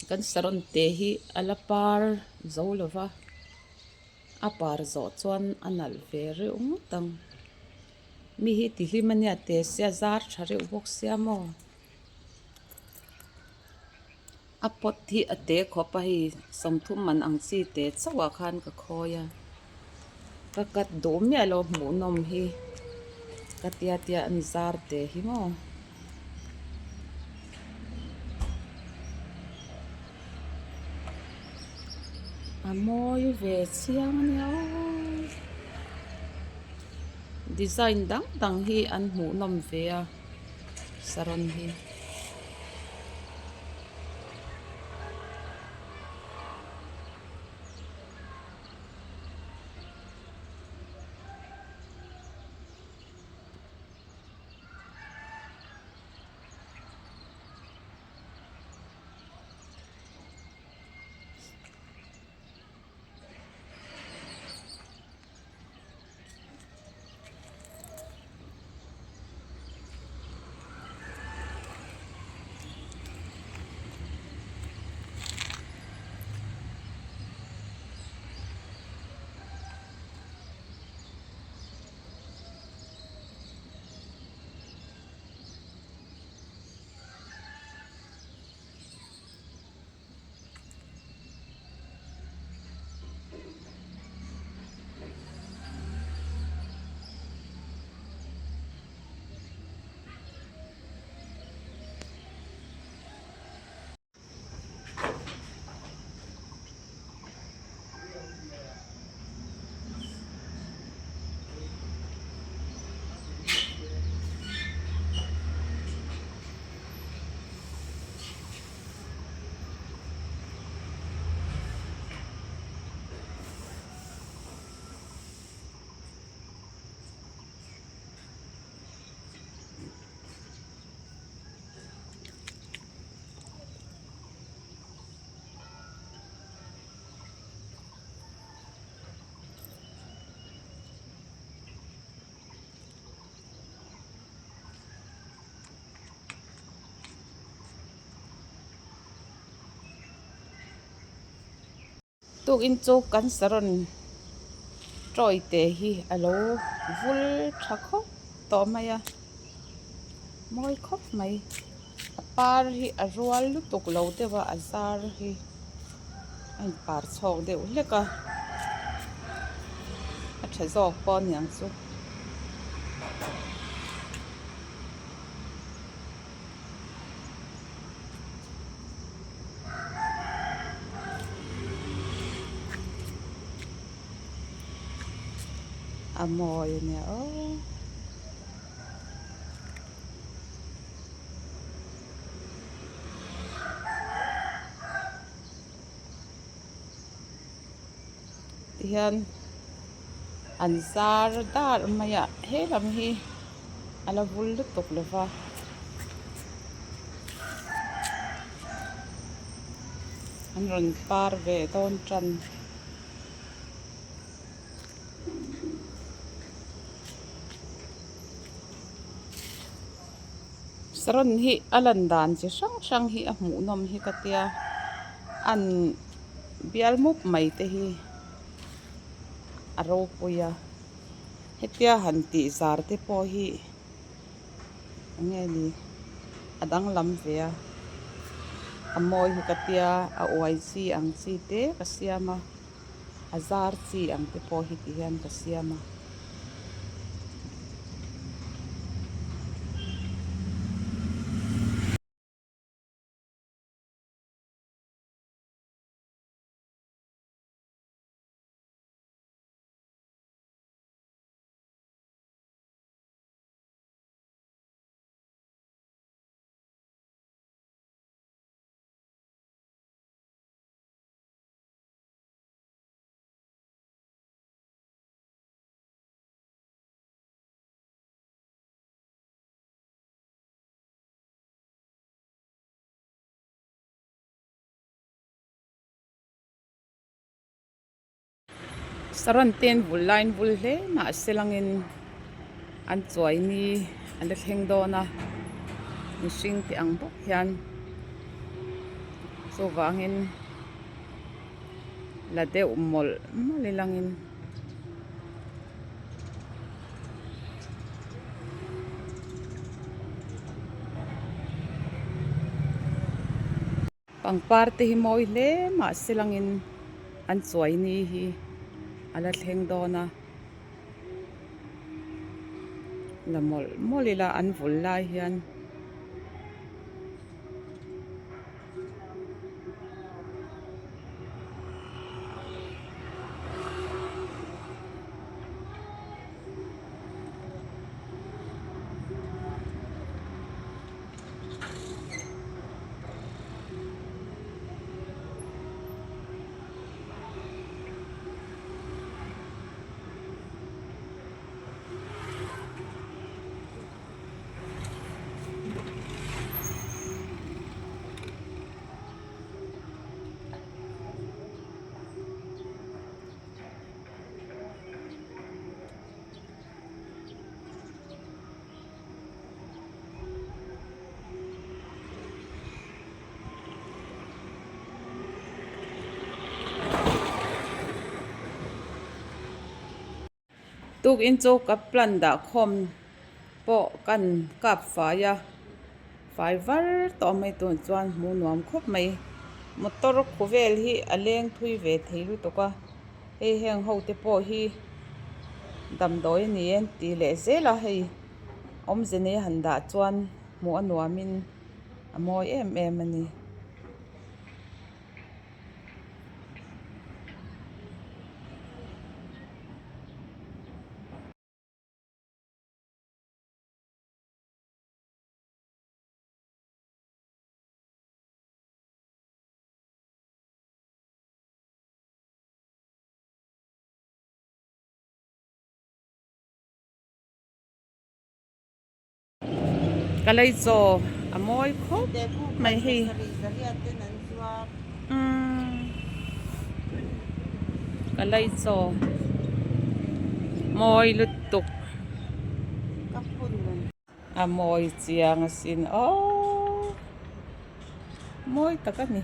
Kan saron te hi a la par zo lo va, a par zawh chuan a nalh ve reuh ngawt ang. Mi hi tihlim a nia te sia zar tha reuh bawk sia maw. A pot hi a te khawp a hei sawmthum man ang chi te chauh ah khan ka khawi a ka cut duh miah lo hmuhnawm hi ka tia tia an zar te hi maw. A mawi ve chiang a nia aw design dang dang hi an hmuhnawm ve a saron hi. Tukin chu kan saron tawi te hi a lo vul tha khawp tawh mai a mawi khawp mai a par hi a rual lutuk lo deuh a a zar hi a in par chhawk deuh hlek a a tha zawk pawh a niang chu. A mawi a nia aw. Tihian an zar dar mai a he lam hi a la vul lutuk lo va. An rawn par ve dawn tan. Saron hi a lan dan chi hrang hrang hi a hmuhnawm hi ka tia an bial mup mai te hi a ropui a hetia han tih zar te pawh hi eng nge ni a danglam ve a a mawi hi ka tia a uai chi ang chi te ka siam a. A zar chi ang te pawh hi ti hian ka siam a. Saron te an vul laiin vul hle mahse langin an chuai ni a la thleng dawn a mihring te ang bawk hian. Chuvangin la deuh mawlh mawlh ilangin. Pangpar te hi mawi hle mahse langin an chuai ni hi a la thleng dawn a, la mawlh mawlh ila an vul lai hian. Tukin chu ka plan dah khawm pawh kan kap fai a fai var tawh mai tun chuan hmuh nuam khawp mai motor khu vel hi a leng thui ve thei lutuk a hei heng ho te pawh hi damdawi a ni e tih leh zel a hei awmze nei a han dah chuan hmuh a nuamin a mawi em em a ni. Ka lei chaw a mawi khawp mai hei ka lei chaw mawi lutuk a mawi chiang asin aww mawi tak a ni.